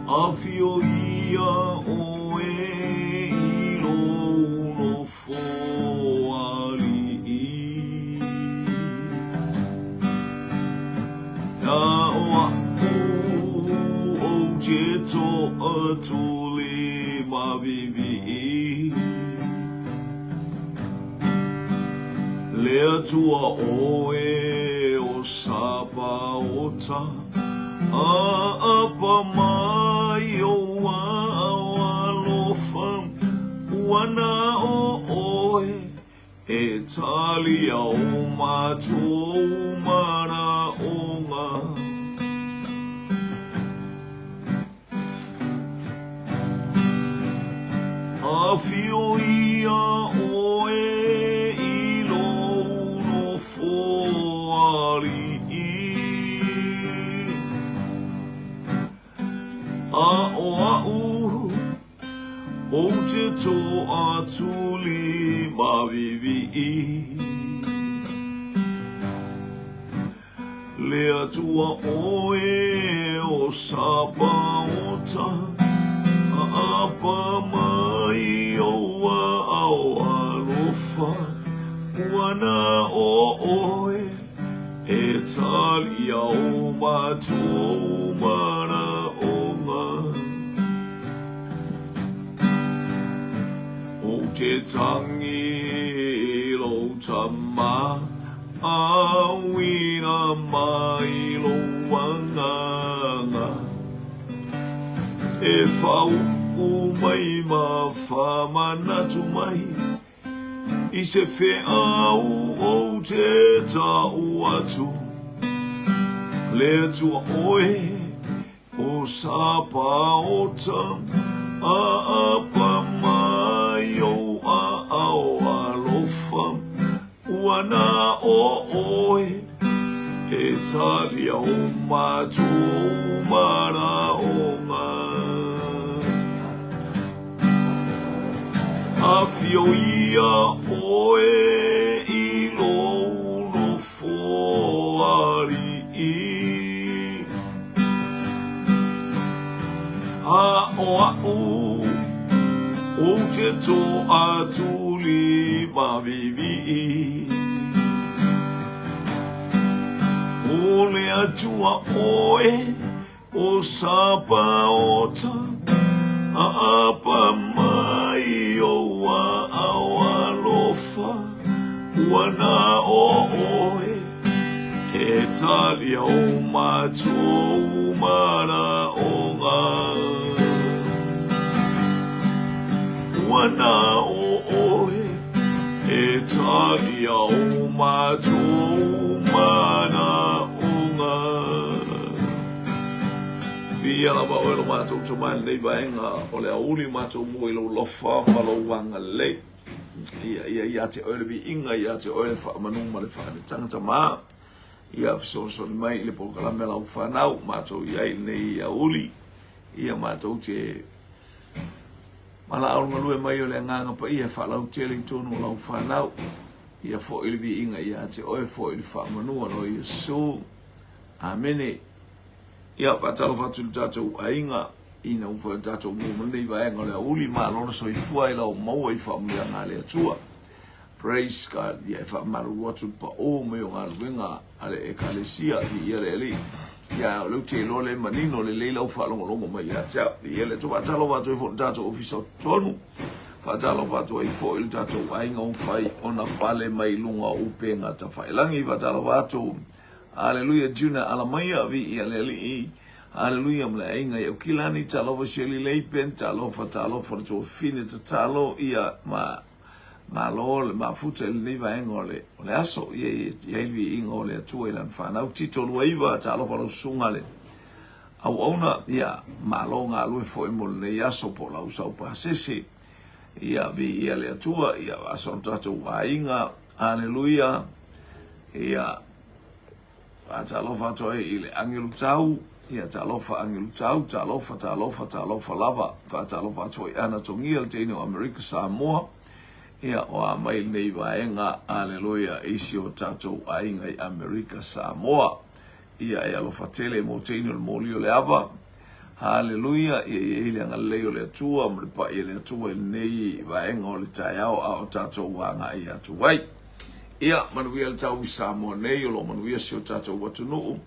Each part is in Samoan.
Afio ia oe i lou nofo aliʻi. A ʻo aʻu ou te toʻatuli mawiwiʻi. Le Atua ʻoe o Sapaota, ʻAʻapa mai ou aao alofa, ua na ʻo ʻoe e talia o matou manaʻoga. Afio ia ʻoe i lou nofo aliʻi, A ʻo aʻu ou te toʻatuli mawiwiʻi. Le Atua ʻoe o Sapaota, ʻAʻapa mai ou aao alofa, Ua na ʻo ʻoe e talia o matou manaʻoga. Ou te tangi i lou tama, Auina mai lou agaga E faauu mai ma faamanatu mai I se feau ou te tau atu Le Atua oe O Sapaota, ʻAʻapa mai ou aao alofa, Ua na ʻo ʻoe e talia o matou manaʻoga. Afio ia ʻoe i lou nofo aliʻi. A ʻo aʻu ou te toʻatuli mawiwiʻi. O le Atua ʻoe o Sapaota, ʻAʻapa mai ou aao alofa, Ua na ʻo ʻoe e talia o matou manaʻoga. Ua na ʻo ʻoe e talia o matou manaʻoga. Viia lava ʻoe lo matou Tama i lenei vaega o le aouli matou mua i lou alofa ma lou agalelei. Ia, ia, ia te oe le viiga, ia te oe le faamanu ma le faanetaga Tama. Ia fesoasoani mai i le polokalame a lau fanau, matou i ai i lenei aouli. Ia matou te valaau galue mai o le Agaga Paia e faalautele i totonu o lau fanau. Ia foi le viiga ia te oe, foi le faamanu a lo Iesu. Amene. Ia, faatalofa atu i lo tatou aiga, ina ua foi o tatou mua ma lenei vaega o le aouli, malo le soifua i lau maua i faamanuiaga a le Atua. Praise God. Ia, e faamalulu atu i le paʻō mai o galuega a le Ekalesia, viia le Alii. Ia, o lea ou te iloa lea e manino lelei lau faalogologo mai ia te au. Viia le Atua. Faatalofa atu ai foi i le tatou Ofisa o Totonu. Faatalofa atu ai foi i le tatou aiga ua mafai ona pale mai i luga o upega tafailagi. Faatalofa atu. Aleluia Juna Alamaia viia le Alii Aleluia ma le aiga i Aukilani talofa Shirley Leipen talofa talofa le tuafafine tatalo ia ma malo le mafuta i lenei vaega o le o le aso ia i ai le viiga o le Atua i lana fanau Tito 29 talofa lau susuga le auauna ia malo galue foi mo lenei aso po o lau sau pasese ia viia le Atua ia aso o tatou aiga Aleluia Ia, faatalofa atu ai i le agelu tau, ia talofa agelu tau, talofa, talofa, talofa lava. Faatalofa atu foi Ana Togia, le teine o Amerika Samoa, ia o a mai lenei vaega, aleluia, i si o tatou aiga i Amerika Samoa. Ia e alofa tele mo teine o le moli o le ava. Haleluia! Ia i ai le agalelei o le Atua ma le pa'i a le Atua i lenei vaega o le taeao a o tatou agai atu ai. Ia, manuia le tau i Samoa nei, o lo o manuia si o tatou atunuu.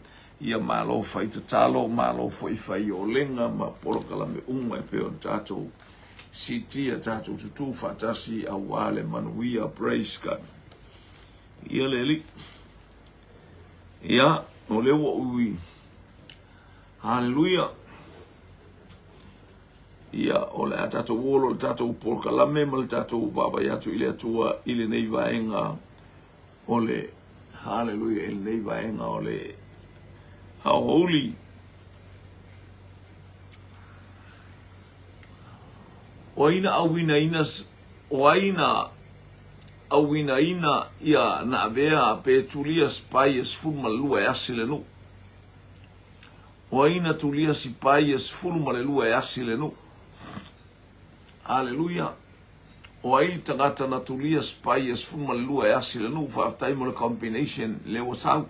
Ia malo fai tatalo, malo foi fai olega ma polokalame uma e pei ona tatou siitia, tatou tutū faatasi aua le manuia. Praise God. Ia le Alii. Ia, o lea ua ui. Haleluia. Ia, o le a tatou olo le tatou polokalame ma le tatou vaavaai atu i le Atua i lenei vaega o le Haleluia i lenei vaega o le aoauli. O ai na auinaina o ai na auinaina ia na avea pe tulia sipai e 12 e asi le nuu. O ai na tulia sipai e 12 e asi le nuu. Aleluia. O ai le tagata na tulia sipai e 12 e asi le nuu. Faafetai mo le combination lea ua sau.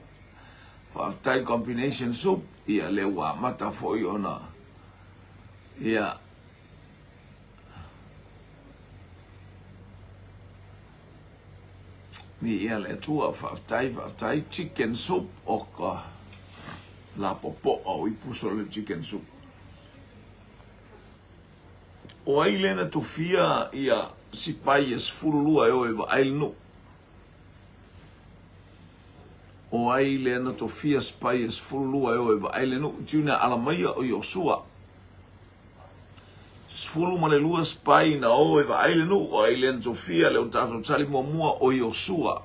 Faafetai combination soup. Ia lea ua amata foi ona ia Viia le Atua, faafetai, faafetai. Chicken soup, oka. La popoa o ipu sole chicken soup. O ai lea na tofia ia sipai e 12 e o e vaai le nuu? O ai lea na tofia sipai e 12 e o e vaai le nuu? Junior Alamaia o Iosua. 12 sipai na o e vaai le nuu, o ai lea na tofia le o tatou tali muamua o Iosua.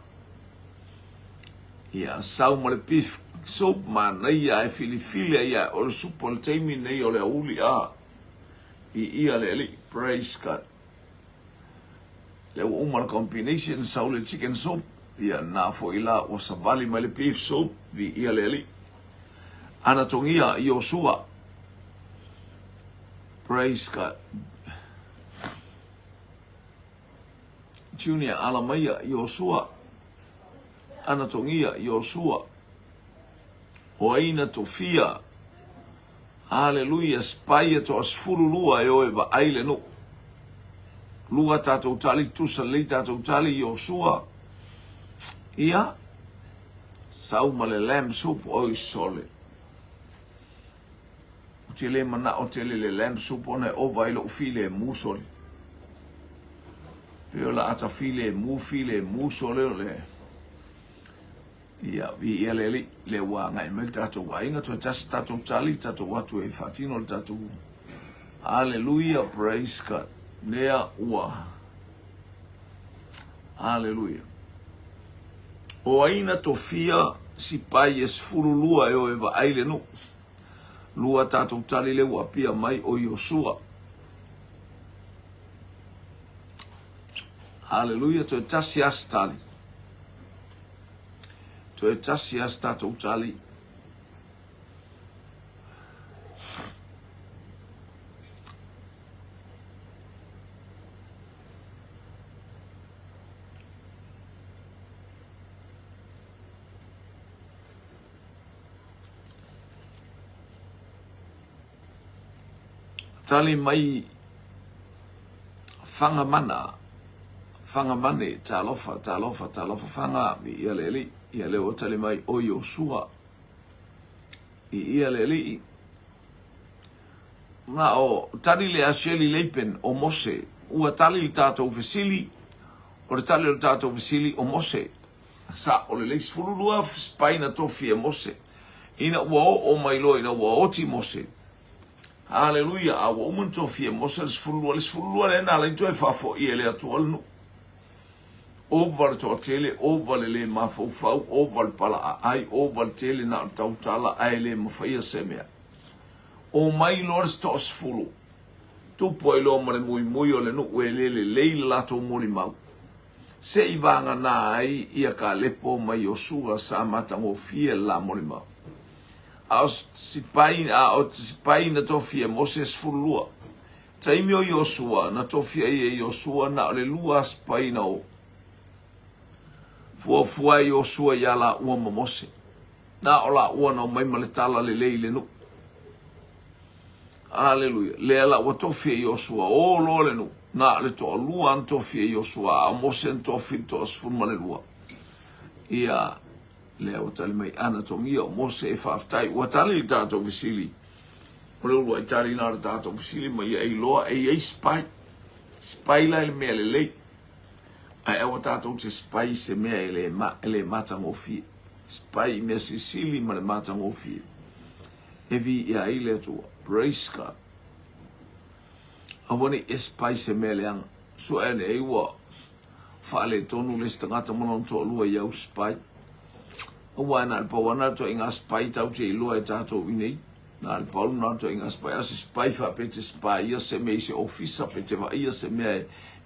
Ia, sau ma le beef soup manaia e filifili ai ia o le supo le taimi nei o le aoauli a. Viia le Alii, praise God. Lea ua uma le combination, sau le chicken soup, ia na foi la ua savali mai le beef soup, viia le Alii. Anatogia Iosua. Praise God. Junior Alamaia Iosua. Anatogia Iosua. O ai na tofia. Aleluia, sipai e toa-12 e o e vaai le nuu. Lua tatou tali, tusa lelei tatou tali, Iosua. Ia, sau ma le lamb soup, oi sole. Ou te le manao tele le lamb soup ona e ova ai lou filemu sole. Pei o la ata filemu, filemu sole o le... Ia, viia le Alii, lea ua agai mai le tatou aiga, toe tasi tatou tali, tatou atu e faatino le tatou Hallelujah, praise God. Lea ua Hallelujah. O ai na tofia sipai e 12 e o e vaai le nuu. Lua tatou tali lea ua apia mai o Iosua. Hallelujah, toe tasi asi tali. Toe tasi lava se tatou tali. Tali mai Fagamana, Fagamane, talofa, talofa, talofa, Faga, viia le Alii, ia lea ua tali mai o Iosua, viia le Alii. Na o tali le a Shirley Lapen o Mose, ua tali le tatou fesili, o le tali o le tatou fesili o Mose. Sa o lelei 12 sipai na tofi e Mose, ina ua oo mai loa ina ua oti Mose, Haleluia! A ua uma ona tofia e Mose le 12, le 12 lea na ala ai toe faafoi e le Atua le nuu. Ova le toatele, ova le le mafaufau, ova le palaaai, ova le tele na o le tautala ae le mafaia se mea. Omai loa le toasefulu, tupu ai loa ma le muimui o le nuu e le lelei le latou molimau. Se i vagana ai ia Kalepo ma Iosua sa matagofie le la molimau. A o sipai, a o sipai na tofia e Mose e 12. Taimi o Iosua, na tofia ai e Iosua na o le lua sipai na o. Fuafua e Iosua iā lāua ma Mose. Na o lāua na omai ma le tala lelei i le nuu. Aleluia. Lea la ua tofi e Iosua, o loa le nuu, na o le toalua na tofi e Iosua, a o Mose na tofi le toasefulu ma le lua. Ia, lea ua tali mai anatomia o Mose e faafetai. Ua tali le tatou fesili. O le uluai tali na o le tatou fesili ma ia e iloa e i ai spy. Spy la i le mea lelei. Ae aua tatou te spy i se mea e le, ma, e le matagofie. Spy i mea sisili ma le matagofie. E viia ai le Atua. Praise God. Aua ne i e spy se mea leaga. Sue ane ai ua faaletonu le isi tagata ma lona toalua i au spy. Aua na o le pau lava na o le ituaiga spy tatou te iloa e tatou i nei. Na o le pau lena o le ituaiga spy. A o se spy faapea e te spy ia se mea i se ofisa pe te vaaia se mea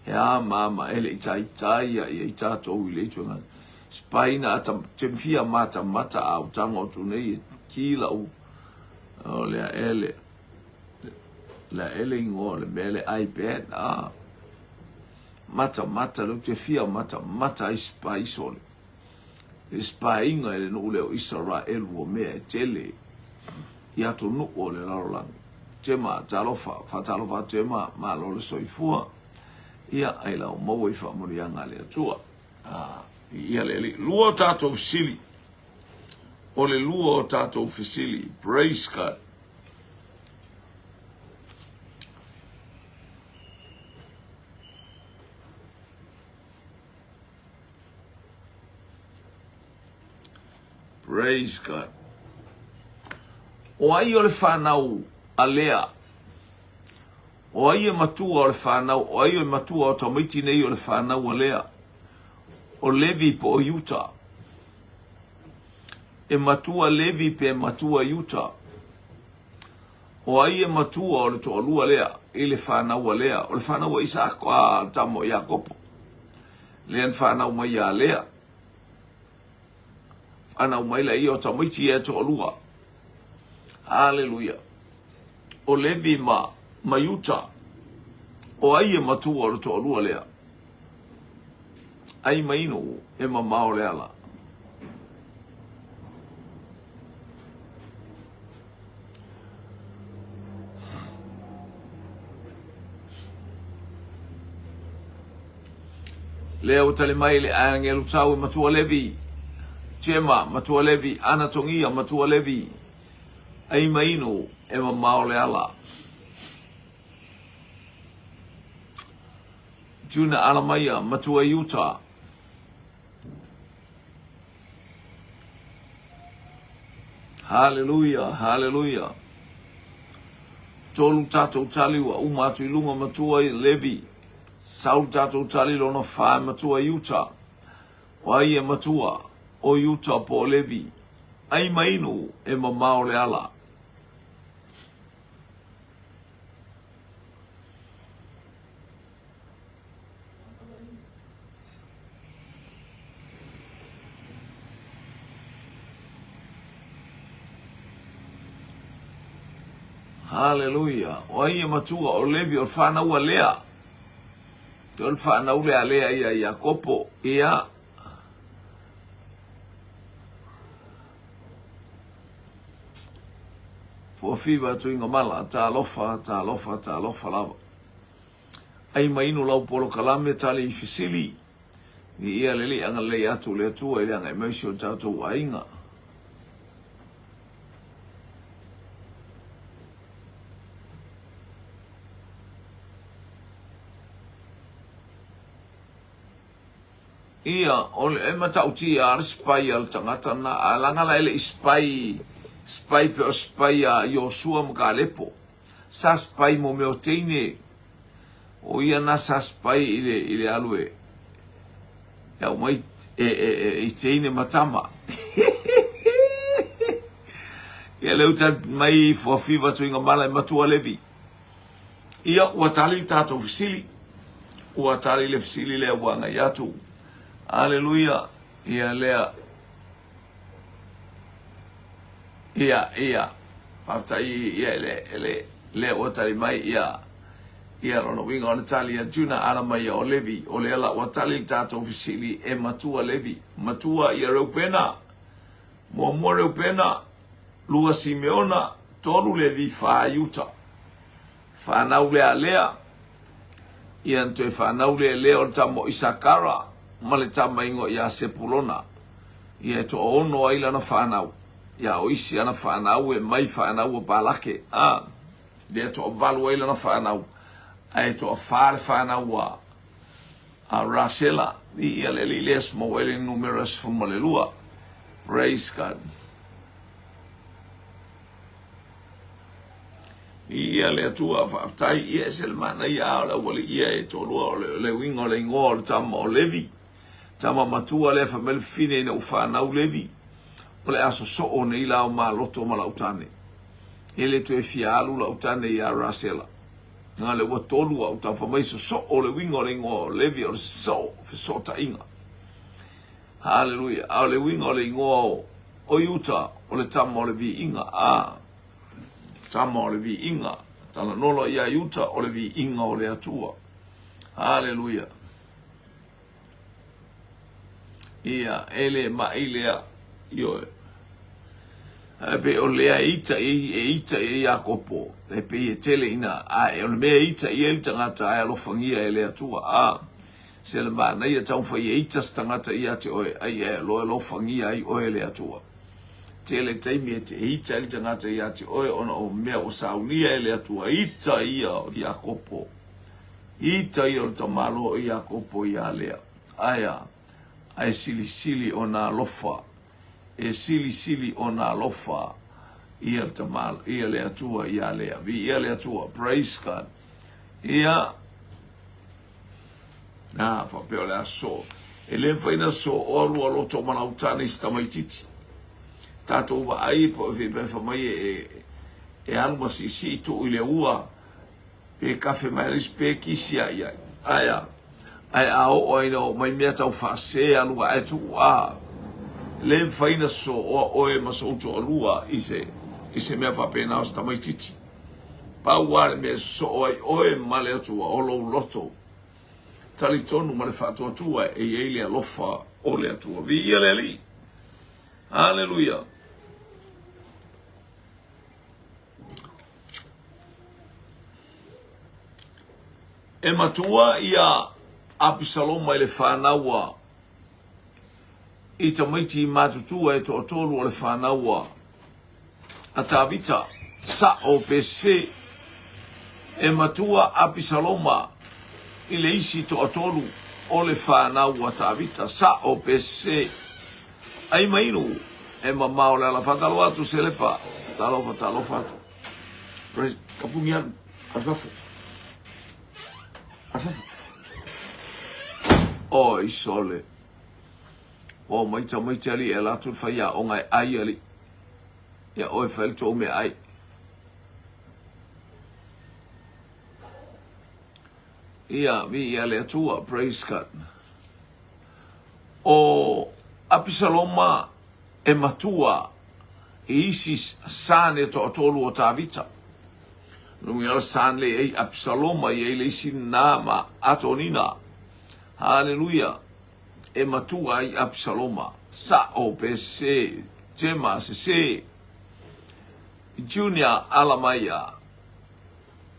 e a ma a ma e le i taitai ia i ai tatou i le ituaiga spy na ata te fia matamata a ou tago atu nei e ki lau o le a ele le a ele ingoa o le mea le iPad a matamata lea ou te fia matamata ai spy sole le spyinga i le nuu lea o Isaraelu ua mea e tele i atunuu o le lalolagi. Tema, talofa, faatalofa atu Tema, malo le soifua, ia ai lau maua i faamanuiaga a le Atua. Ah, ia le Alii. Lua o tatou fesili. O le lua o tatou fesili. Praise God. Praise God. O ai o le whanau a Lea? O ai e matua o le whanau? O ai o e matua o tamaiti nei o le whanau a Lea? O Levi po o Iuta? E matua Levi pe matua Iuta? O ai e matua o le toalua lea i le fanau a Lea? O le fanau a Isaako, a le tama o Iakopo. Lea na fanau mai ia Lea. Fanau mai la ia o tamaiti ia e toalua. Haleluia. O Levi ma, ma Iuta. O ai e matua o le toalua lea? Ai ma inu e mamao le ala. Lea ua tali mai le agelu tau e Matua Levi, Jema, Matua Levi, Anatongia, Matua Levi, ai ma inu e mamao le ala. Juna Alamaia, Matua Iuta. Haleluia, haleluia. Tolu tatou tali ua uma atu i luga matua i Levi. Sau tatou tali lona wha matua Iuta. O ai e matua, o Iuta po o Levi. Ai mainu e mamao le ala. Haleluia. O ai e matua o Levi o le whanau a Lea. O le whanau lea a Lea ia Iakopo. Ia. Fuafiva tuigamala, talofa, talofa, talofa lava. Ai ma inu lau polokalame tali i fesili, ni ia le Alii agalelei atu le Atua i le agai mai si o tatou aiga. Ia, o le e matautia a le spy a le tagata na, a laga la e le i spy, spy pe o spy a Iosua ma Kalepo. Sa spy mo mea o teine, o ia na sa spy i le, i le alu e, e au mai e, e, e, i teine ma tama. Ia le uta mai fuafiva tuigamala e matua Levi. Ia, ua tali le tatou fesili. Ua tali le fesili lea ua agai atu. Aleluia. Ia lea. Ia, ia. Faafetai, ia, le, le, lea ua tali mai, ia. Ia, lona uiga o le tali atu na ala mai ia o Levi. O lea la ua tali le tatou fesili e matua Levi. Matua ia Reupena. Muamua Reupena, lua Simeona, tolu Levi, fa Iuta. Fanau lea a Lea, ia na toe fanau lea e Lea o le tama o Isakara ma le tama igoa ia Sepulona. Ia e toaono ai lana fanau. Ia o isi ana fanau e mai fanau a Balake, a, lea toavalu ai lana fanau, ae toafa le fanau a a Rasela. Ia le alii lea maua ai le numera 12. Praise God. Ia le Atua, faafetai. Ia ese le manaia a o le aualii ia e toalua o le, le uiga o le igoa o le tama o Levi. Tama matua lea fai mai le fafine ina ua fanau Levi. O le a sosoo nei la o maloto ma lau tane. E le toe fia alu lau tane ia Rasela. Na le ua tolu au tama fai mai sosoo le uiga o le igoa o Levi o le sosoo, fesootaiga. Haleluia. A o le uiga o le igoa o, o Iuta, o le tama o le viiga. A, tama o le viiga. Talanoa loa ia Iuta, o le viiga o le Atua. Haleluia. Ia, e le mai lea. Ioe. Ae pei o lea e ita i e ita i ai Iakopo, e pei e tele ina, ae o le mea e ita i ai le tagata ae alofagia e le Atua. A, se le manaia taumafai e ita se tagata ia te oe, ai e loa alofagia ai oe e le Atua. Tele taimi e te ita ai le tagata ia te oe ona o mea ua saunia e le Atua. Ita ia o Iakopo. Ita ia o le tamaloa o Iakopo ia Lea. Ae a? Ae silisili ona alofa, e silisili ona alofa ia le tama, ia le Atua ia Lea. Viia le Atua. Praise God. Ia, na, faapea o le aso. E le mafai na sooa lua loto ma lau tane i se tamaitiiti. Tatou vaai pe fai mai e, e alu ma siisii tuu i le ua, pe kafe mai le isi pe kisi a iai. Ae a? Ae a oo ai ina oo mai mea tau faasē alu ae tuu a le mafai na sooa oe ma sou toalua i se i se mea faapena o se tamaititi. Pau a le mea e sosoo ai oe ma le Atua o lou loto talitonu ma le faatuatua e i ai le alofa o le Atua. Viia le Alii. Aleluia. E matua ia Apisaloma i le fanau a i tamaiti matutua e toatolu o le fanau a a Tavita, sa'o pe sese. E matua Apisaloma i le isi toatolu o le fanau a Tavita, sa'o pe sese. Ai ma inu, e mamao le ala. Faatalofa atu Selepa, talofa, talofa atu. Praise, kapuni alu, alu fafo. Alu fafo. Oi sole. O mai tamaiti alii e ala atu le faiaoga e ai alii. Ia oe fai le tou meaai. Ia, viia le Atua, praise God. O Apisaloma e matua i isi sane toatolu o Tavita. Luga o sane le ai Apisaloma i ai le isi na ma Atonina. Haleluia. E matua ai Apisaloma. Sa'o pe se, Tema se se. Junior Alamaia.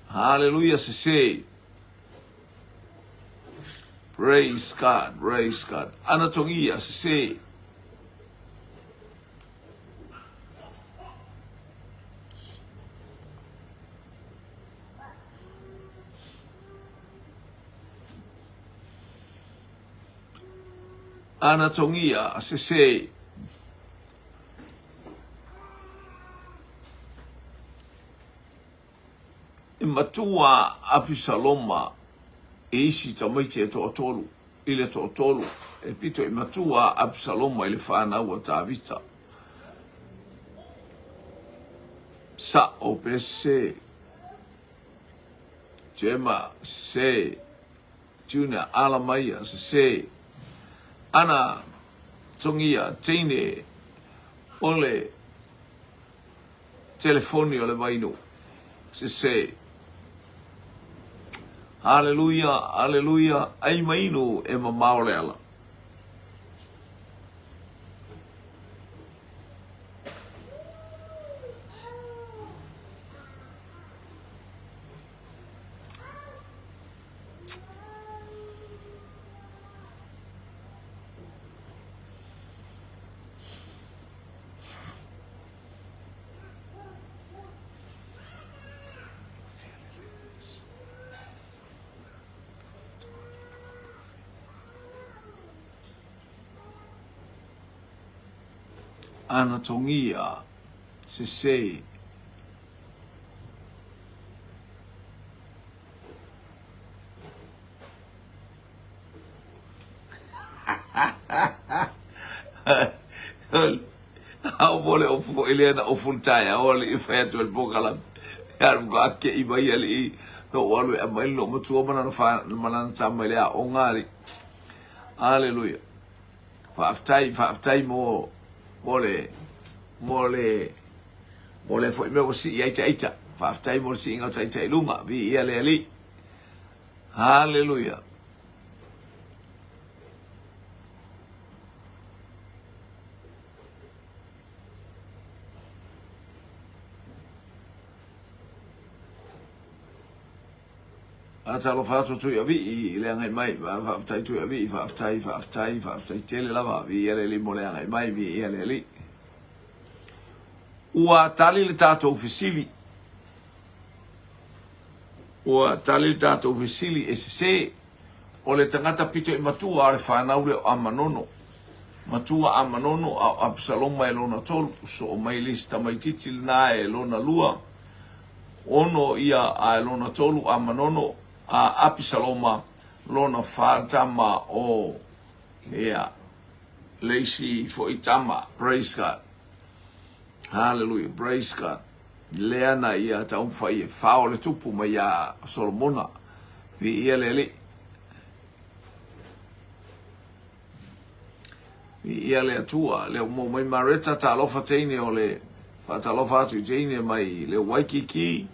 Haleluia se se. Praise God, praise God. Anatongia sese. Anatongia sese. E matua a Apisaloma i isi tamaiti e toatolu, i le toatolu, e pito i matua a Apisaloma i le fanau a Tavita. Sa'o pe sese, Jema sese, Junior Alamaia sese, Ana Tongia teine o le Telefoni o le Vainuu. Sese. Haleluia, haleluia, ai ma inu e mamao le ala. Anatogia, sese. Ao mo le ofu foi lea na ofu le taeao alii e fai atu ai le polokalame. Alu ka ake'i mai alii na ou alu e aumai le loomatua ma lana fa ma lana tama i le aoga alii. Aleluia. Faafetai, faafetai mo mo le mo le mo lea foi mea ua sii ai taita. Faafetai mo le siiga o taita i luga. Viia le Alii. Haleluia. Faatalofa atu Tuiavii i le agai mai. Faafetai Tuiavii, faafetai, faafetai, faafetai tele lava. Viia le Alii mo le agai mai, viia le Alii. Ua tali le tatou fesili. Ua tali le tatou fesili e sese. O le tagata pito i matua o le fanau lea o Amanono. Matua Amanono a o Apisaloma e lona tolu. Soo mai le isi tamaitiiti lena e lona lua. Ono ia a e lona tolu Amanono a Apisaloma lona fa tama o ia le isi foi tama. Praise God. Hallelujah. Praise God. Lea na ia taumafai e fao le tupu mai iā Solomona. Viia le Alii. Viia le Atua. Lea ua maua mai Mareta, talofa teine o le faatalofa atu i teine mai le Waikiki.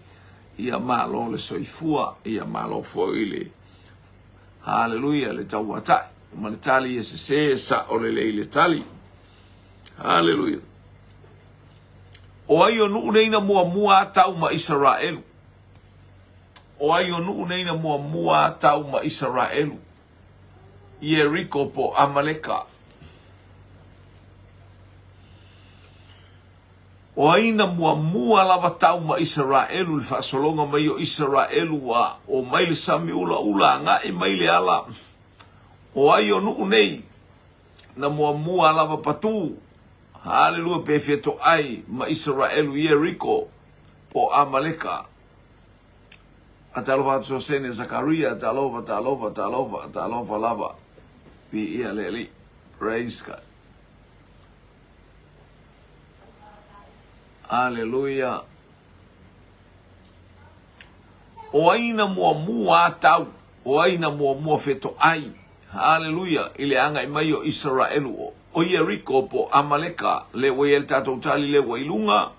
Ia malo le soifua, ia malo foi le Haleluia le tauatai ma le tali e sese sao lelei le tali. Haleluia. O ai o nuu nei na muamua tau ma Isaraelu? O ai o nuu nei na muamua tau ma Isaraelu? Ieriko po Amaleka. O ai na muamua lava tau ma Isaraelu le faasologa mai o Isaraelu ua o mai le sami ulaula agai mai le ala? O ai o nuu nei na muamua lava patu? Halelua pe fetoai ma Isaraelu Ieriko po Amaleka. Talofa atu Sosene Sakaria, talofa, talofa, talofa, talofa lava. Viia le Alii. Praise God. Aleluia. O ai na muamua tau, o ai na muamua fetoai, haleluia, i le agai mai o Isaraelu, o Ieriko po Amaleka, le ua i ai le tatou tali le ua i luga,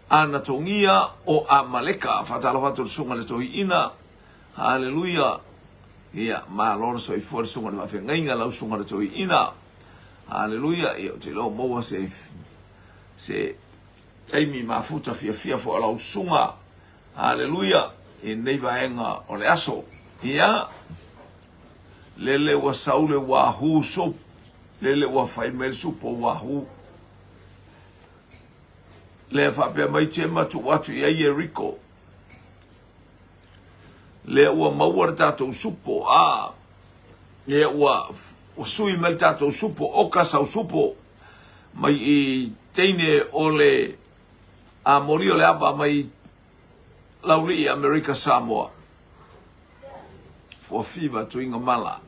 Anatogia o Amaleka. Faatalofa atu le susuga i le toeaina, haleluia, ia, malo le soifua le susuga i le faafeagaiga, lau susuga i le toeaina, haleluia, ia, ou te iloa ua maua se, se taimi mafuta fiafia foi o lau susuga, haleluia, i lenei vaega o le aso. Ia, lele ua sau le wahoo soup, lele ua fai mai le supo wahoo. Lea faapea mai Jema tuu atu i ai Ieriko. Lea ua maua le tatou supo, a lea ua sui mai le tatou supo, oka sau supo mai i teine o le Amori o le ava mai Laulii Amerika Samoa. Fuafiva tuiga mala.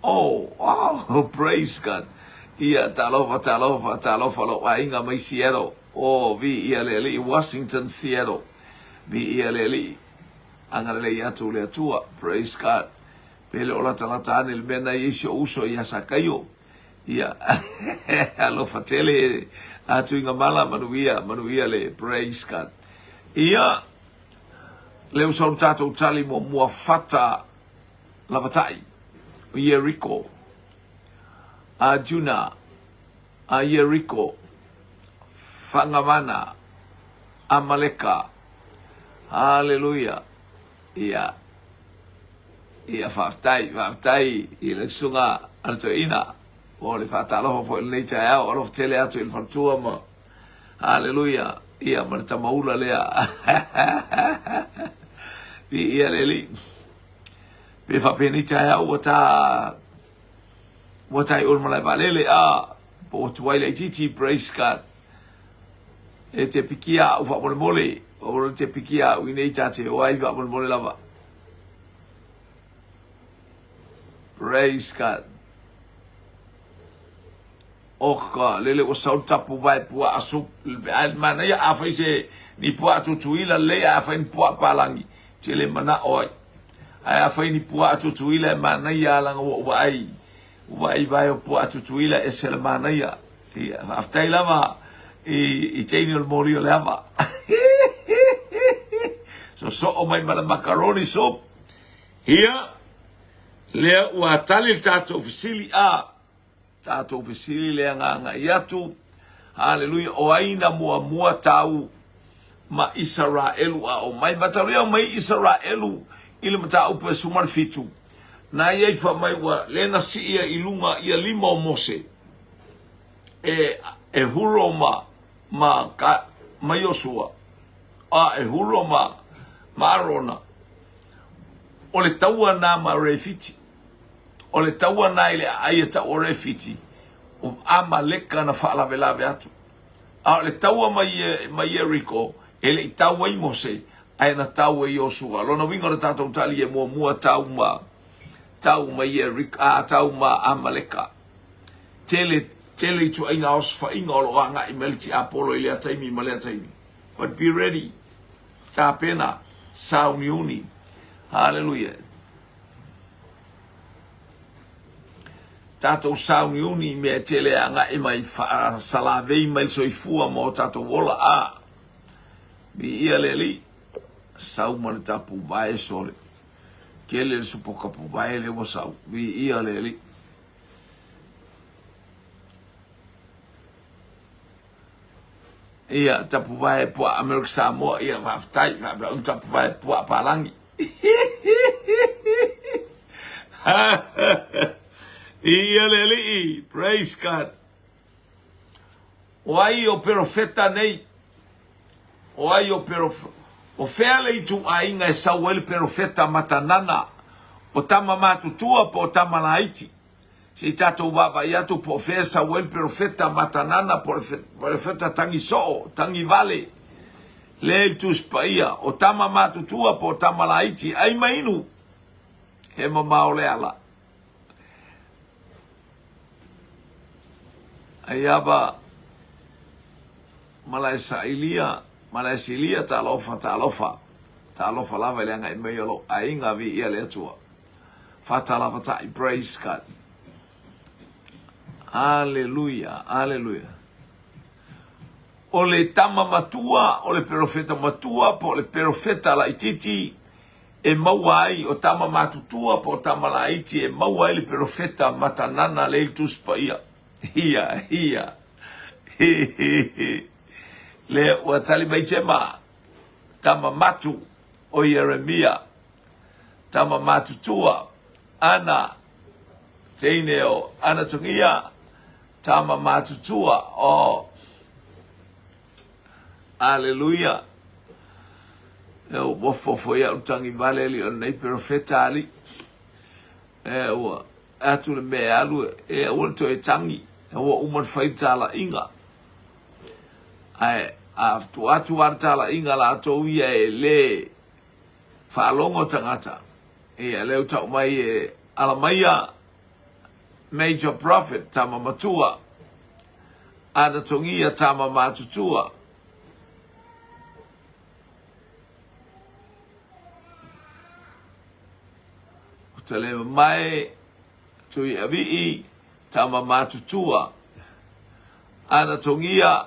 Oh, oh, praise God. Ia, talofa, talofa, talofa lou aiga mai Seattle. Oh, viia le Alii, Washington, Seattle. Viia le Alii. Agalelei atu le Atua. Praise God. Pe le o latalata ane le mea na i ai si ou uso ia Sakaio. Ia, alofa tele atu i mala, manuia, manuia le praise God. Ia, le uso tatou tali muamua fata Lavatai, o Ieriko, a Juna, a Ieriko, Whangamana, Amaleka. Haleluia. Ia, ia faafetai, faafetai i le susuga a le toeaina mo le faatalofa foi i lenei taeao. Alofa tele atu i le faletua ma Haleluia. Ia ma le tamaula lea. Viia le Alii. Pe faapenei taeao ua ta ua ta i o le malae vaalele a. Po ua tuai laitiiti, praise God. E te pikia au faamolemole, o te pikia au i nei ta te o ai faamolemole lava. Praise God. Oka, lele ua sau tapu vae puaa sup, ai manaia a fai se ni puaa tutuila lelei ae afai ni puaa palagi, te le manao ai. Ae afai ni puaa tutuila e manaia a laga ua ou vaai, ua vaai vae o puaa tutuila e ese le manaia. Ia, faafetai lava i, i teine o le moli o le ava. Sosoo mai ma le macaroni soup. Ia, lea ua tali le tatou fesili a tatou fesili le agaga atu. Haleluia, o ai na muamua tau ma Isaraelu a o mai. Matalia mai Isaraelu i le mataupu e 17. Na ia i mai ua le na sii i luga ia lima o Mose e Huro ma Iosua a e Huro ma Arona. O le taua na ma Refiti. O le taua na i le aai e tau o Refiti, o Amaleka na faalavelave atu. A o le taua mai Ieriko, e le i tau ai Mose, ae na tau e Iosua. Lona uiga o le tatou tali e muamua tau ma tau ma Ieriko, a tau ma Amaleka. Tele, tele ituaiga osofaiga o lo o agai mai le tiapolo i lea taimi ma lea taimi. But be ready. Tapena, sauniuni. Hallelujah. Tatou sauniuni i mea e tele agai mai faasalavei mai le soifua ma o tatou ola a viia le Alii. Sau ma le tapu vae sole. Tele le supo kapu vae le ua sau. Viia le Alii. Ia, tapu vae puaa Amerika Samoa, ia, faafetai, faapea unu tapu vae puaa palagi. Ia le Alii, praise God. O ai o perofeta nei? O ai o perofeta? O fea le ituaiga e sau ai le perofeta matanana? O tama matutua po o tama laiti? Se i tatou vaavaai atu po o fea e sau ai le perofeta matanana po o le perofeta tagi soo, tagi vale. Lea i le Tusi Paia, o tama matutua po o tama laiti, ai ma inu, he mamao le ala. Ai ava malae sailia, malae silia, talofa, talofa, talofa lava i le agai mai o lou aiga, viia le Atua. Fatalavatai, praise God. Aleluia, aleluia. O le tama matua, o le perofeta matua, po o le perofeta laititi, e maua ai o tama matutua po o tama laiti, e maua ai le perofeta matanana le i Tusi Paia. Ia, ia. He, he, he. Le ua tali mai Tema, tama matu o Ieremia, tama matutua, ana, teine o Anatogia, tama matutua o Aleluia. E ua fofo ia utangi vale li o nei perofeta ali. E ua atu le mea alu e ua toe tangi. E ua uma le fai talaiga. Ae a tu atu a talaiga latou ia e le faalogo tagata. Ia lea ua tau mai e Alamaia Major Prophet tama matua Anatogia tama matutua. O Talemamae Tuiavii tama matutua. Anatogia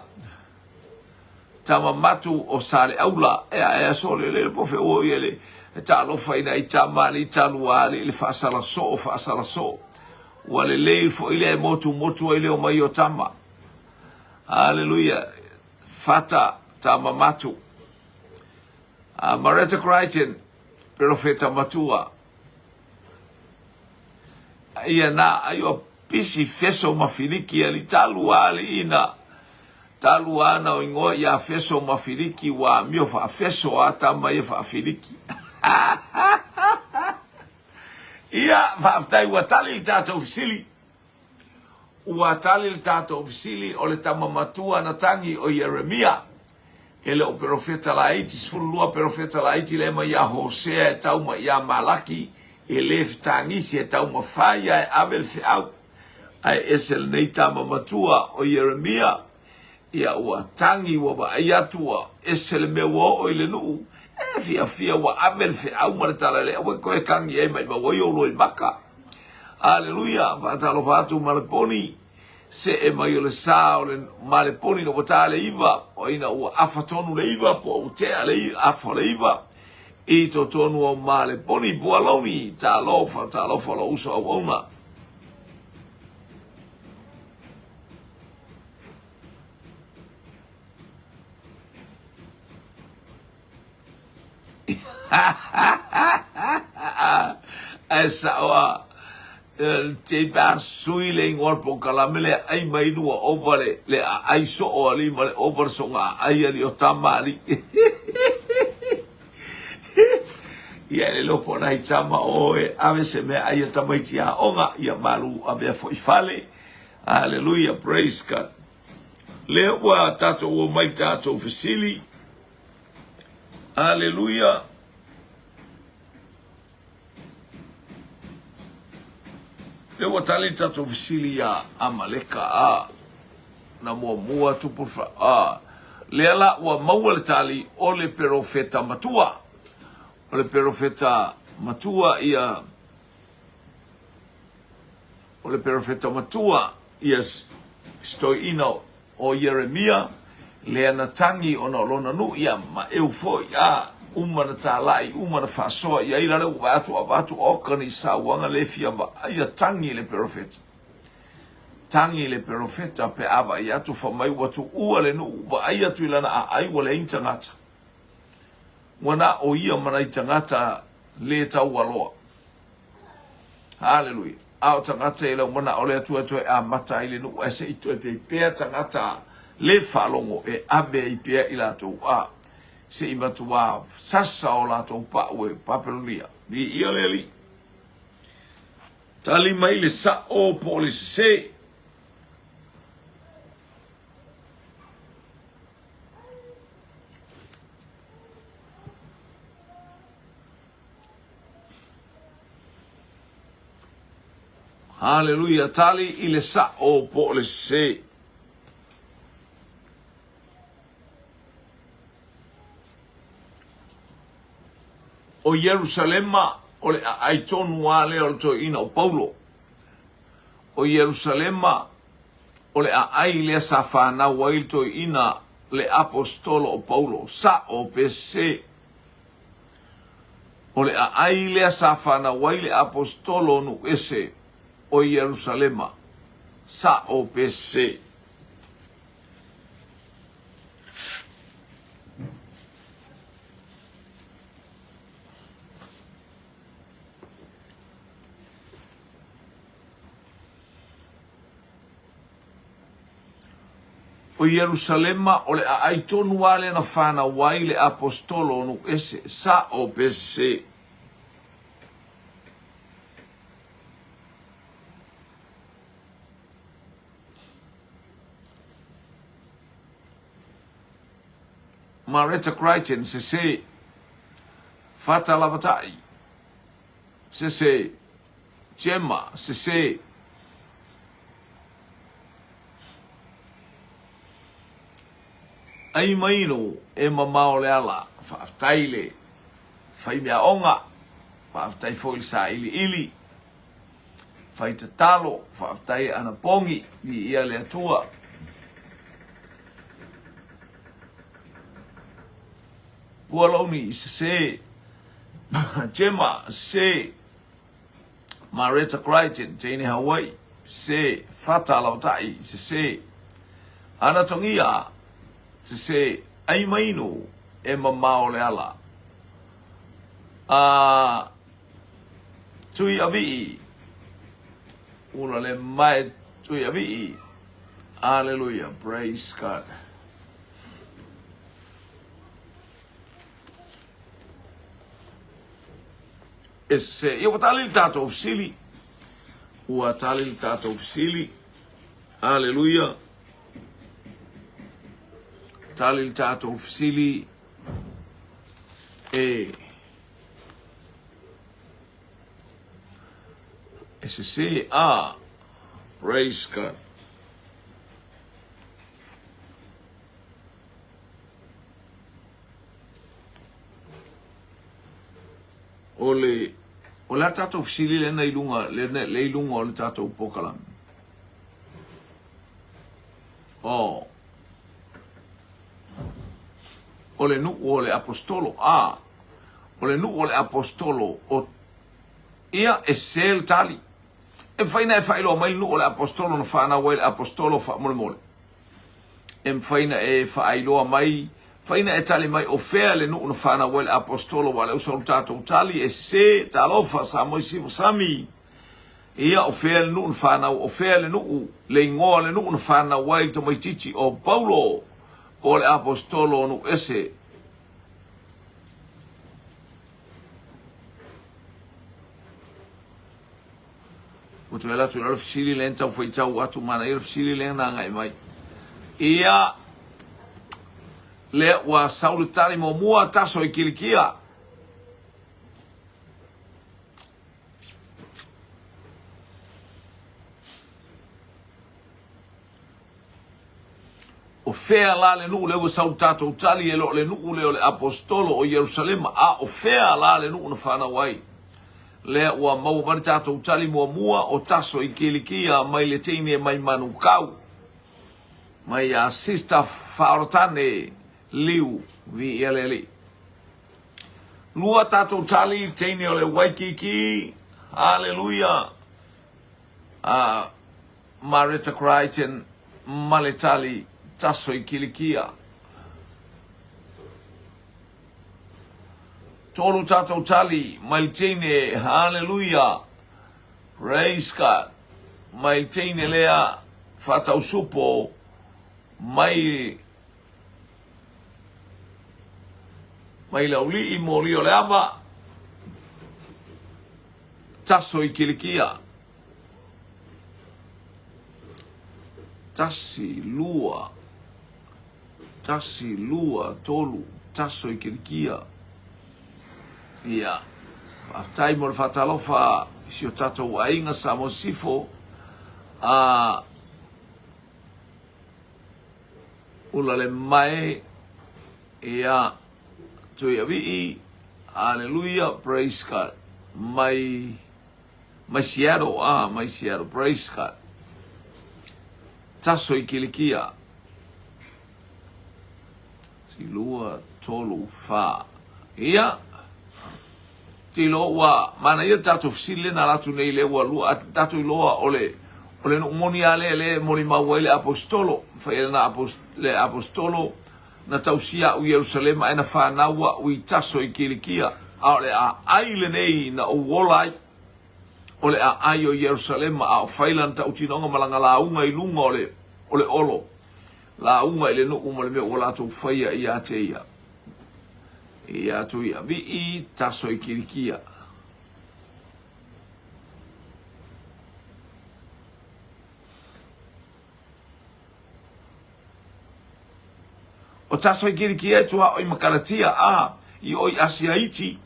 tama matu o Saleaula. Ea ea sole le po fe o ia le talofa ina i tama ali talu ali le faasala soo faasala soo. Ua lelei foi lea e motumotu ai le omai o tama. Aleluia. Fata tama matu. Mareta Crichton, perofeta matua. Ia na ai o pisi feso ma filiki ali talu ali ina talu ana o ingoa ia feso ma filiki ua mio faafeso a tama ia faafiliki. Ia, faafetai ua tali le tatou fesili. Ua tali le tatou fesili, o le tama matua na tagi o Ieremia. E le o perofeta laiti, 12 perofeta laiti lea mai ia Hosea e tau mai ia Malaki, e le fetagisi e taumafai lava e ave le feau. Ae ese lenei tama matua o Ieremia, ia ua tagi, ua vaai atu ua ese le mea ua oo i le nuu, e fiafia ua ave le feau ma le tala lea, ua toe tagi ai maimau ai ou loimaka. Aleluia! Faatalofa atu Maleponi, see mai o le sa o le Maleponi ina ua ta le iva, o ina ua afa tonu le iva, po ua tea le afa o le iva, i totonu o Maleponi, Pualogi, talofa, talofa lou uso auauna. Ae sao a te pe a sui le ingoa o le polokalame lea ai mai lua ova le le aai soo alii ma le ova le soga aai alii o tama alii. Ia e le iloa po o nai tama o e ave se mea ai a tamaiti aoga ia malu avea foi fale. Hallelujah, praise God. Lea ua tatou o mai tatou fesili. Aleluia. Lea ua tali le tatou fesili ia Amaleka a na muamua tupu fa a lea la ua maua le tali o le perofeta matua. O le perofeta matua ia O le perofeta matua ia si toeaina o Ieremia, lea na tagi ona o lona nuu, ia ma eu foi, a uma na talai, uma na faasoa i ai, la lea ua vaai atu avatu oka ni sauaga le fia vaaia, tagi le perofeta. Tagi le perofeta pe a vaai atu fa mai ua tuua le nuu, vaai atu i lana aai ua leai ni tagata. Ua na o ia ma nai tagata le taualoa. Haleluia. A o tagata e lau manao le Atua e toe amata ai le nuu, ae se i toe pei pea tagata le faalogo e ave ai pea i latou a se i matuā sasa o latou pau e Papelonia. Viia le Alii. Tali mai le sao po o le sese. Haleluia, tali i le sao po o le sese. O Ierusalema o le aai tonu lava lea o le toeaina o Paulo. O Ierusalema o le aai lea sa fanau ai le toeaina le aposetolo o Paulo. Sao pe sese? O le aai lea sa fanau ai le aposetolo o nuu ese o Ierusalema. Sao pe sese? O Ierusalema, o le aai tonu lava lea na fanau ai le aposetolo o nuu ese, sao pe sese. Maretta Crichton, sese. Fata Lavatai, sese. Gemma, sese. Ai maino e mamao le ala, faafetai le faimeaoga, faafetai foi le sailiili, fai tatalo, faafetai anapogi, viia le Atua. Pualouni, sese. Gemma, sese. Maretta Crichton, teine Hawaii, sese. Fata Lautai, sese. Ana Tongia, sese. Ai Maino, e mamao le ala. A Tui Avii, ula le mae Tui Avii. Hallelujah, praise God. E sese. Ia ua tali le tatou fesili. Ua tali le tatou fesili. Aleluia. Tali le tatou fesili e e sese a praise God. O le o le a tatou fesili lena i luga le, le i luga o le tatou pokalame. O o le nuu o le apostolo a o le nuu o le apostolo o ia e sese le tali. E mafai na e faailoa mai le nuu o le apostolo na fanau ai le apostolo faamolemole. E mafai na e faailoa mai, mafai na e tali mai o fea le nuu na fanau ai le apostolo aua o lea ua sau le tatou tali e sese, talofa Samoa i Sifo Sami. Ia o fea le nuu na fanau, o fea le nuu, le igoa o le nuu na fanau ai le tamaitiiti o Paulo po o le apostolo o nuu ese. Ua toe alu atu i lalo fesili lea na tau faitau atu, manaia le fesili lea na agai mai. Ia, lea ua sau le tali muamua, taso i Kilikia. O fea la le nuu lea ua sau le tatou tali e le o le nuu lea o le Aposetolo o Ierusalema, a o fea la le nuu na fanau ai? Lea ua maua mai le tatou tali muamua o Taso i Kilikia mai le teine mai Manukau, mai ia Sister Faaoratane Liu, viia le Alii. Lua tatou tali, teine o le Waikiki, haleluia. A Mareta Crichton ma le tali taso i Kilikia. Tolu tatou tali mai le teine, haleluia, praise God, mai le teine lea faatausupo mai mai le aulii moli o le ava, taso i Kilikia. Tasi, lua, tasi, lua, tolu, taso i Kilikia. Ia, faafetai mo le faatalofa i si o tatou aiga Samoa Sisifo. A, ula le mae, ia, Tuiavii, hallelujah, praise God. Mai mai Seattle, ah, mai Seattle, praise God. Taso i Kilikia. Si lua, tolu, fa. Ia, te iloa ua manaia le tatou fesili lea na ala atu nei lea ua lua, tatou iloa o le o le nuu moni lava lea lea e molimau ai le aposetolo, fai ai le aposetolo Na tausia a'u i Ierusalema ae na fanau a'u i Taso i Kilikia, a o le aai lenei na ou ola ai, o le aai o Ierusalema, a o fai lana tautinoga ma lana lauga i luga o le, o le olo, lauga i le nuu ma le mea ua latou faia ia te ia. Ia Tuiavii, Taso i Kilikia. O Taso i Kilikia e tuaoi ma Kalatia, a, i o i Asia Iti.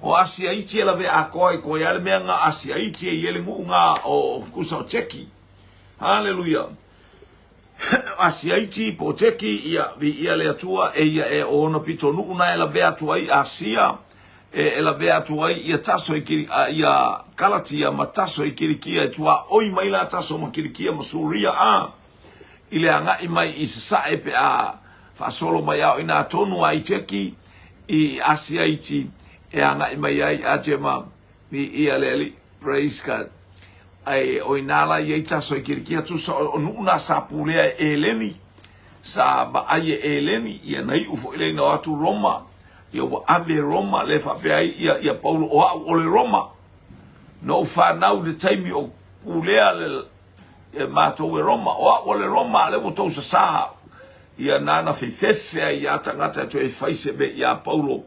O Asia Iti e lawe atoa i koe a le mea nga Asia Iti e i ele nuu nga o kusa o Teki. Haleluia. Asia Iti po Teki, ia, vi ia le Atua, e ia e o ona pito nuu na e lawe atu ai Asia, e, e lawe atu ai ia Taso i Kili, a, ia Kalatia ma Taso i Kilikia e tuaoi mai la Taso ma Kilikia ma Suria, a, i le agai mai i Sasae pe a faasolo mai ao inā tonu a i Teki i Asia Iti e agai mai ai a Jema mi ia le Alii. Praise God. Ai o inā la i ai taso i Kilikia tusa o nuu nā sa pulea e Eleni sa vaai e Eleni ia na iu foi lea ina o atu Roma ia ua ave Roma le faapea ai ia, ia Paulo o au o le Roma na ou fanau i le taimi o pulea le E matou e Roma, o a'u o le Roma, a lea ua tou sasā a'u. Ia nana fefefe ai ia tagata e toe fai se mea iā Paulo,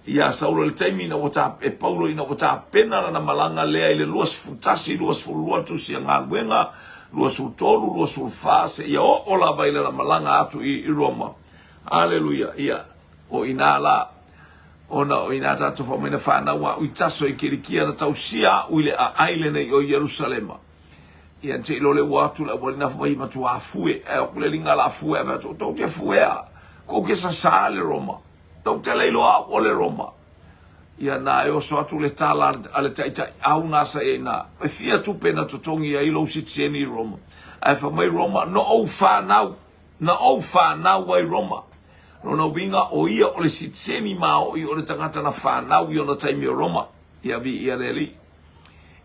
iā Saulo i le taimi ina ua ta, e Paulo ina ua tapena lana malaga lea i le 21, 22 le tusi a galuega, 23, 24, seia oo lava i lana malaga atu i Roma. Aleluia. Ia, o i inā la, ona o i inā tatou fai mai na fanau a'u i Taso i Kilikia na tausia a'u i le aai lenei o Ierusalema. Ia, te i lole ua atu le auali na fai mai matua fue, ae o atu le liga la fue, ae fai atu, tou te fuea, kou te sasā le Roma, tou te le iloa a'u o le Roma. Ia, na e oso atu le tala a le taitai au na sa i ai na, e fia tupe na totogi ai lou sitiseni i Roma. Ae fai mai Roma, no ou whanau, Na ou whanau ai Roma. Lona uiga o ia o le sitiseni ma o i o le tagata na whanau i ona taimi o Roma. Ia viia le Alii.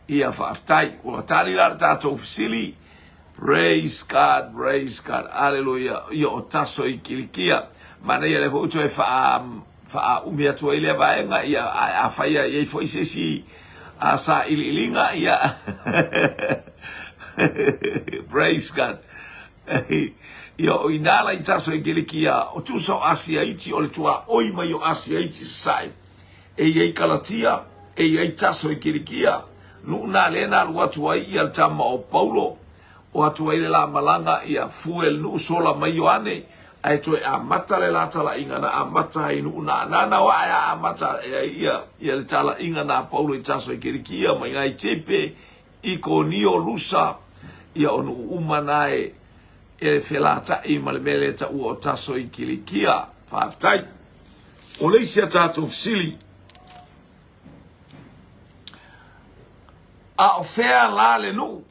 Ia faafetai. Ua tali la le tatou fesili. Praise God, praise God. Aleluia. Ia o Taso i Kilikia. Manaia lea foi ua toe faa faaumi atu ai lea vaega. Ia a afai e i ai foi se isi a sailiiliga ia praise God. Ia o inā la i Taso i Kilikia, o tusa o Asia Iti, o le tuaoi mai o Asia Iti sasae. E i ai Kalatia, e i ai Taso i Kilikia, nuu na lea na alu atu ai ia le tama o Paulo, o atu ai le la malaga ia fue le nuu sola mai Ioane, ae toe amata le la talaiga na amata ai nuu na na na wa ae amata e ai ia ia le talaiga na Paulo i Taso i Kilikia mai ngai Tepe Ikonio, Lusa, ia o nuu uma na e e felataʻi ma le mea lea e taua o Taso i Kilikia. Faafetai. O le isi a tatou fesili, a o fea la le nuu?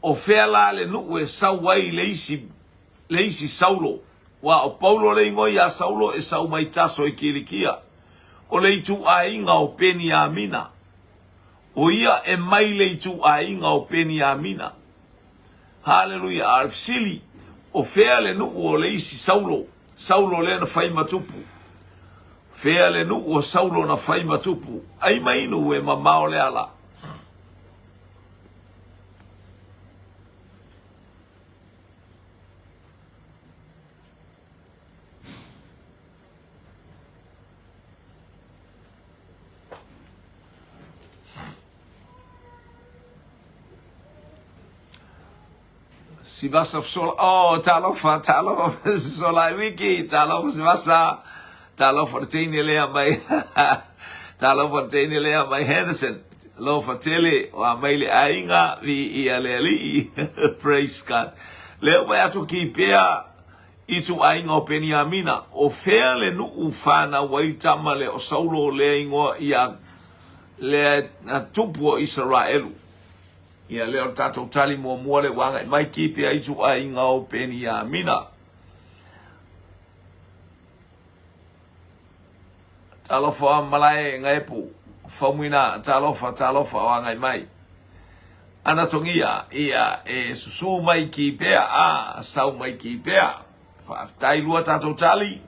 O fea la le nuu e sau ai le isi, le isi Saulo? Ua o Paulo le igoa iā Saulo e sau mai Taso i Kilikia. O le ituaiga o Peniamina. O ia e mai le ituaiga o Peniamina. Haleluia! A o le fesili, o fea le nuu o le isi Saulo, Saulo lea na fai ma tupu? Fea le nuu o Saulo na fai ma tupu? Ai mai nuu e mamao le ala. Sivasa Fesola, oh, talofa, talofa Fesola i wiki, talofa Sivasa, talofa le teine lea mai, talofa le teine lea mai Henderson, lofa tele, o a mai le aiga, vi ia le alii, praise God. Lea ua atu ki pea, Ituaiga o Peniamina, o fea le nuu fanau ai tama lea o Saulo lea igoa ia lea na tupu o Isaraelu. Ia lea o le tatou tali muamua lea ua agai mai Kipea ituaiga o Peniamina. Talofa malae ngaepu, faumuina talofa talofa o agai mai. Anatogia ia e susu mai Kipea a sau mai Kipea. Faafetai lua tatou tali.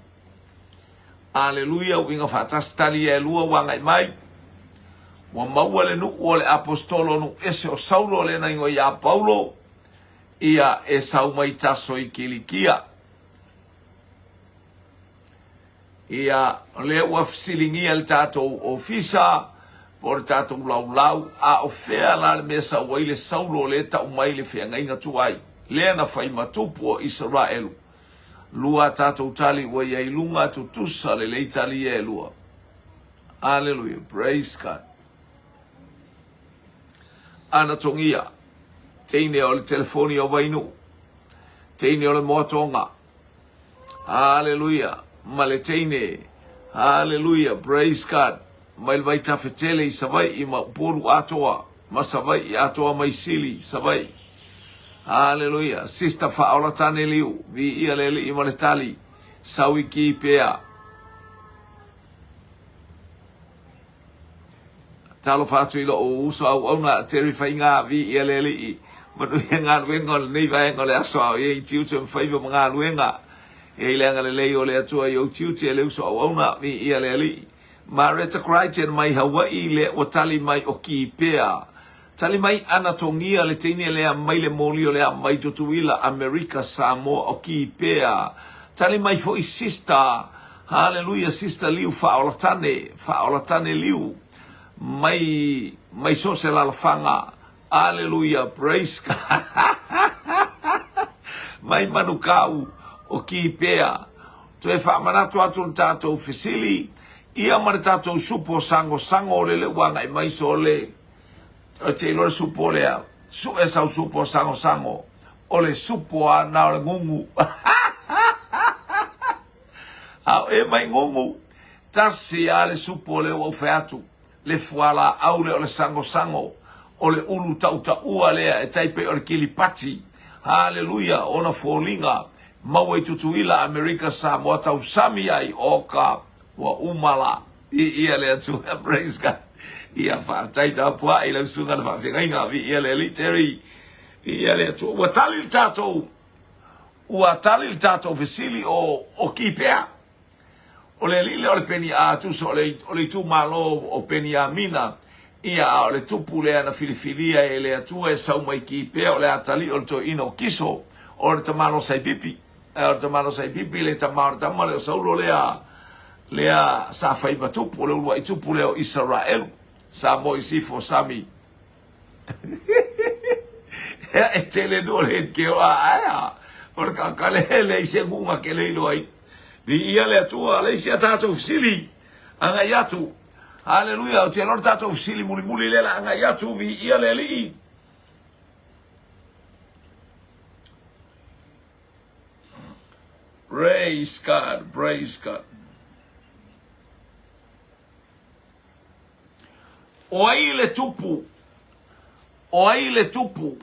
Aleluia, uiga faatasi tali ia e lua ua agai mai. Ua maua le nuu o le apostolo nuu ese o Saulo lea na igoa ia Paulo, ia e sau mai Taso i Kilikia. Ia, o lea ua fesiligia le tatou ofisa po o le tatou laulau, a o fea la le mea sau ai le Saulo lea e tau mai le feagaiga tuai, lea na fai ma tupu o Isaraelu? Lua a tatou tali ua i ai luga tutusa lelei tali ia e lua. Aleluia, praise God. Anatogia, teine o le telefoni o Vainuu, teine o le Moatoga, Haleluia! Ma le teine. Haleluia! Praise God! Mai le vaitafe tele i Savai'i ma Upolu atoa, ma Savai'i atoa mai Sili, Savai'i. Haleluia! Sister Faaola Tane Liu, viia le Alii ma le tali, sau i ki pea. Talofa atu i lou uso auauna Terry Fainga, viia le Alii, manuia galuega o lenei vaega o le aso a o i ai tiute ma faiva ma galuega. E ai le agalelei o le Atua i ou tiute e le uso auauna, viia le Alii. Mareta Crichton mai Hawaii lea ua tali mai o Kipea. Tali mai Anatogia le teine lea mai le moli o le mai Tutuila, Amerika, Samoa o Kipea. Tali mai foi Sister, Haleluia, Sister Liu Faaolatane, Faaolatane Liu, mai, mai so se lalafaga. Aleluia, praise God. Mai Manukau o Kipea. Toe faamanatu atu le tatou fesili, ia ma le tatou supo sangosango o lele ua agai mai sole. O te iloa le supo lea, sue sau supo sangosango, o le supo a na o le gugu. A o e mai gugu, tasi a le supo lea ua ou fai atu. Le fualaau lea o le sangosango, o le ulu tautaua lea e tai pei o le kilipati. Haleluia! Ona foliga maua i Tutuila, Amerika, Samoa tausami ai, o ka ua uma la. Viia le Atua, praise God. Ia faafetai tapuai lau susuga le faafeagaiga, viia le Alii Terry, viia le Atua. Ua tali le tatou, ua tali le tatou fesili o, o Kipea. O le alii lea o le Peni-a, tusa o le, o le itumalo o Peniamina, ia, a o le tupu lea na filifilia e le Atua e sau mai Kipea, o le atalii o le toeaina o Kiso, o le tamaloa Saipipi. O le tamaloa Saipipi le tama o le tama lea o Saulo lea, lea sa fai ma tupu, o le uluai tupu lea o Isaraelu. Samoa i Sifo, Sami. Ea e tele no le ke o a aea. O le kakale le i se ngunga ke le iloa ai. Viia le Atua, le isi a tatou fesili, agai atu. Haleluia, ou te iloa le tatou fesili mulimuli lea la agai atu, viia le Alii. Praise God, praise God. O ai le tupu? O ai le tupu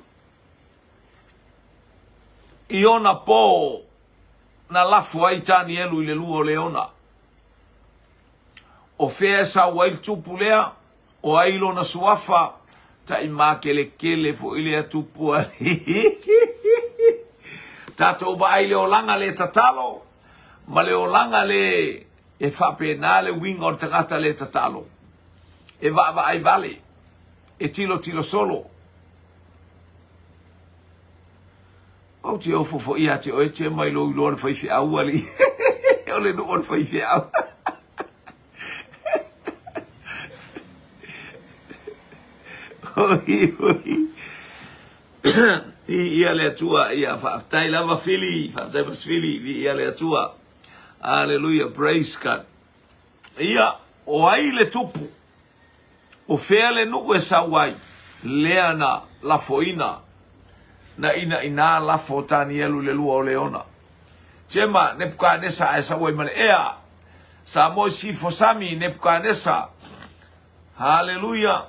i ona pō na lafo ai Tanielu i le lua o Leona? O fea e sau ai le tupu lea? O ai lona suafa? Tai makelekele foi lea tupu alii. Tatou vaai le olaga le tatalo ma le olaga le E faapena le uiga o le tagata le tatalo, e vaavaai vale, e tilotilo solo. Ou te ofo foi ia te oe te mai lou iloa le faifeau alii. O le nuu o le faifeau. Oi, oi. Viia le Atua, ia faafetai lava Fili, faafetai Masifili, viia le Atua. Aleluia, praise God. Ia, o ai le tupu? O fea le nuu e sau ai? Lea na lafoina, na inaina lafo o Tanielu i le lua o Leona. Jema, Nepukanesa ae sau ai ma le ea. Samoa Sifo Sami, Nepukanesa. Haleluia.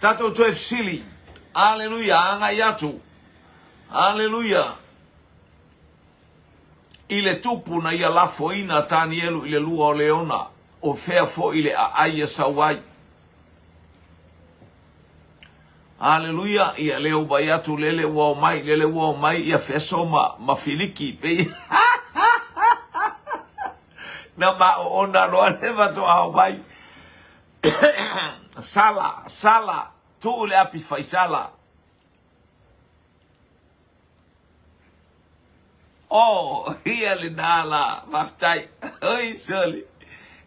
Tatou toe fesili. Aleluia, agai atu. Aleluia. I le tupu na ia lafoina a Tanielu i le lua o Leona, o fea foi le aai e sau ai. Aleluia, ia lea ua vaai atu lele ua omai, lele ua omai ia Feso ma, ma Filiki, pei na maoona loa le faatoa omai. Sala, sala, tuu le api fai sala. Oh, ia lena la, faafetai. Oi, soli.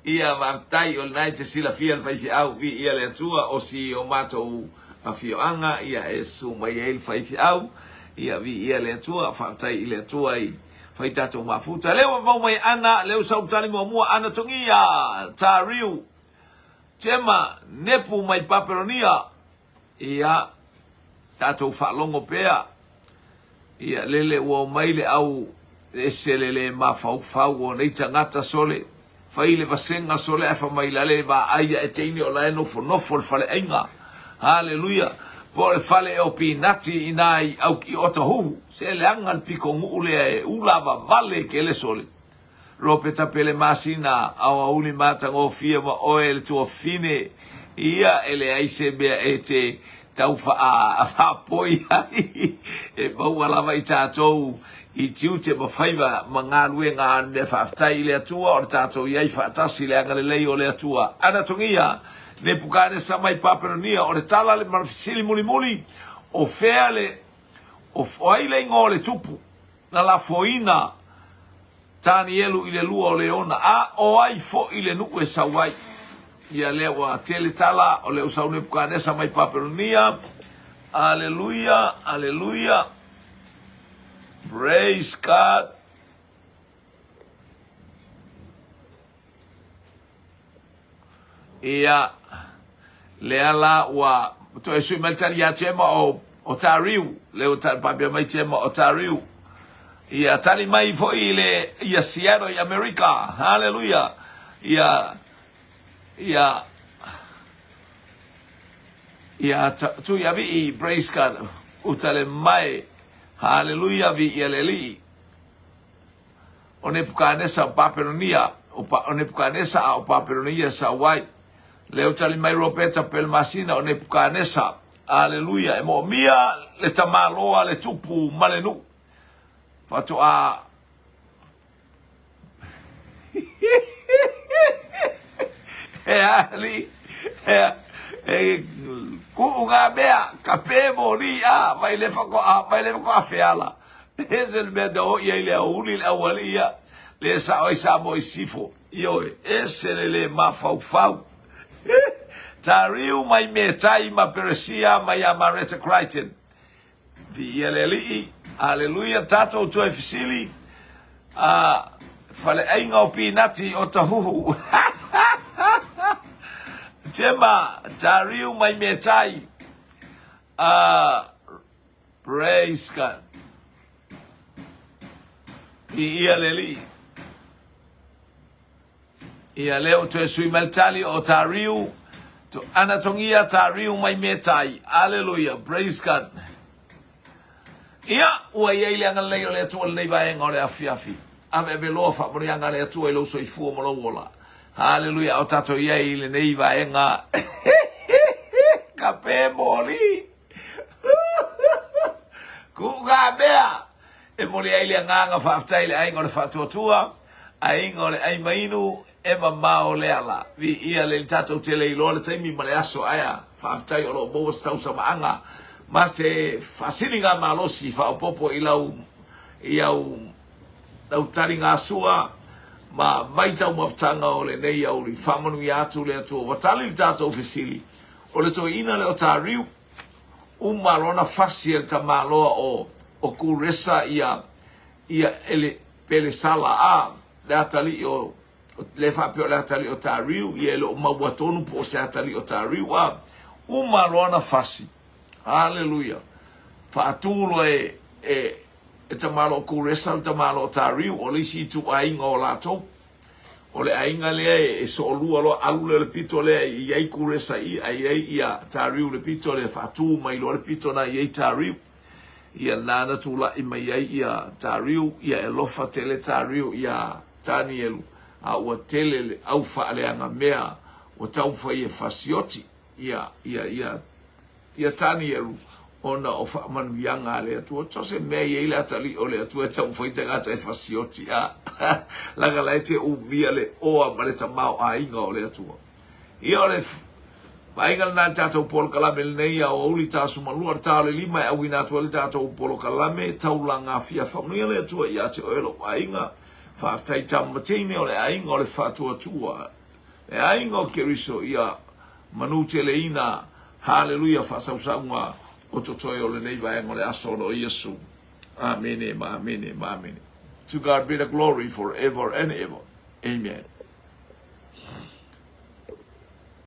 Ia, faafetai, o lena e te silafia le faifeau, viia le Atua, o si o matou afioaga, ia e susu mai ai le faifeau, ia viia le Atua, faafetai i le Atua i fai tatou mafuta. Lea ua mau mai Ana, lea ua sau tali muamua, Ana Togia, Tariu, Tema, Nepu mai Papelonia. Ia, tatou faalogo pea. Ia, lele ua omai le au ese le le mafaufau o nei tagata sole. Fai le vasega sole ae fai mai lale vaai ae teine o la e nofonofo le faleaiga. Haleluia! Po o le fale ea o pinati ina i au i Otahuhu. Se leaga le pitonuu lea e ula vavale kele sole. Ropeta Pele Masina, aoauli matagofie ma oe le tuafine, ia e leai se mea e te tau faapoi ai, e maua lava i tatou i tiute ma faiva ma galuega a le mea faafetai i le Atua o le tatou i ai faatasi i le agalelei o le Atua. Anatogia, Nepukanesa mai Papelonia, o le tala le ma le fesili mulimuli, o fea le, o ai le igoa o le tupu na lafoina Tanielu i le lua o Leona, a o ai foi le nuu e sau ai? Ia lea ua tele tala o lea ua sau Nepukanesa mai Papelonia. Aleluia, aleluia. Praise God. Ia, lea la ua toe sui mai le tali ia Jema o, o Tariu, lea ua tali papia mai Jema o Tariu. Ia, tali mai foi i le, ia Seattle i Amerika. Haleluia. Ia, ia, ia, tui avii, praise God, utale mai. Haleluia, vi ia le alii. O Nepukanesa o Papelonia, o, pa, o Nepukanesa a o Papelonia sau ai. Lea ua tali mai Ropeta Pelemasina o Nepukanesa. Aleluia, e moomia le tamaloa le tupu ma le nuu. Faatoa e ali, e, e kuu ngā mea, ka pē mōli a, mai le whakoa, mai le whakoa feala. Ese le mea na o i ai le aouli le aualii ia, le sao ai Samoa i sisifo. Ioe, ese le le mafaufau. Tariu mai Metai ma Peresia mai ia Mareta Crichton. Viia le Alii. Aleluia. Tatou toe fesili. A faleaiga o pinati o Tahuhu. Gemma, tariu mai Metai. A Praise God. Viia le Alii. Ia lea ua toe sui mai le tali o Tariu. To, ana tongia Tariu mai Metai. Aleluia. Praise God. Ia, ua i ai le agalelei o le Atua lenei vaega o le afiafi. Aveave loa faamanuiaga a le Atua i lou soifua ma lou ola. Haleluia, o tatou i ai i lenei vaega. Ka pē moli. Kuʻu mea e moli ai le agaga faafetai i le aiga o le faatuatua, aiga o le ai mainu, e mamao le ala. Viia le tatou te le iloa le taimi ma le aso aea. Faafetai o lo o maua se tausamaaga ma se faasiliga malosi faaopoopo i lau i au lau taligasua ma vaitaumafataga o lenei aoauli. Faamanuia atu le Atua. Ua tali le tatou fesili. O le toeaina lea o Tariu, uma lona fasi e le tamaloa o, o Kuresa ia, ia ele, Pelesala a, le atalii o, le faapea o le atalii o Tariu, ia e le o maua tonu po o se atalii o Tariu a, uma lona fasi. Haleluia. Faatu loa e, e, e tamaloa o Kuresa le tamaloa o Tariu, o le isi ituaiga o latou. O le aiga lea e soolua loa, alu lea o le pito lea e i ai Kuresa i, ae i ai ia Tariu le pito lea, faatu mai loa le pito na i ai Tariu. Ia na na tulai mai ai ia Tariu, ia e alofa tele Tariu ia Tanielu, a ua tele le au faaleaga mea ua taumafai e fasioti ia, ia, ia, ia Tanielu, ona o faamanuiaga a le Atua. So se mea i ai le atalii o le Atua e taumafai tagata e fasioti, a leaga la e te umia le oa ma le tamaoaiga o le Atua. Ia o le vaaiga lena i le tatou polokalame lenei a aoauli 42 le ta o le 5 e auina atu ai le tatou polokalame taulaga fia faamanuia le Atua ia te oe lou aiga. Faafetai tama ma teine o le aiga o le faatuatua. Le aiga o Keriso ia manuteleina, haleluia, faasausauga o totoe o lenei vaega o le aso ona o Iesu. Amene ma amene ma amene. To God be the glory forever and ever. Amen.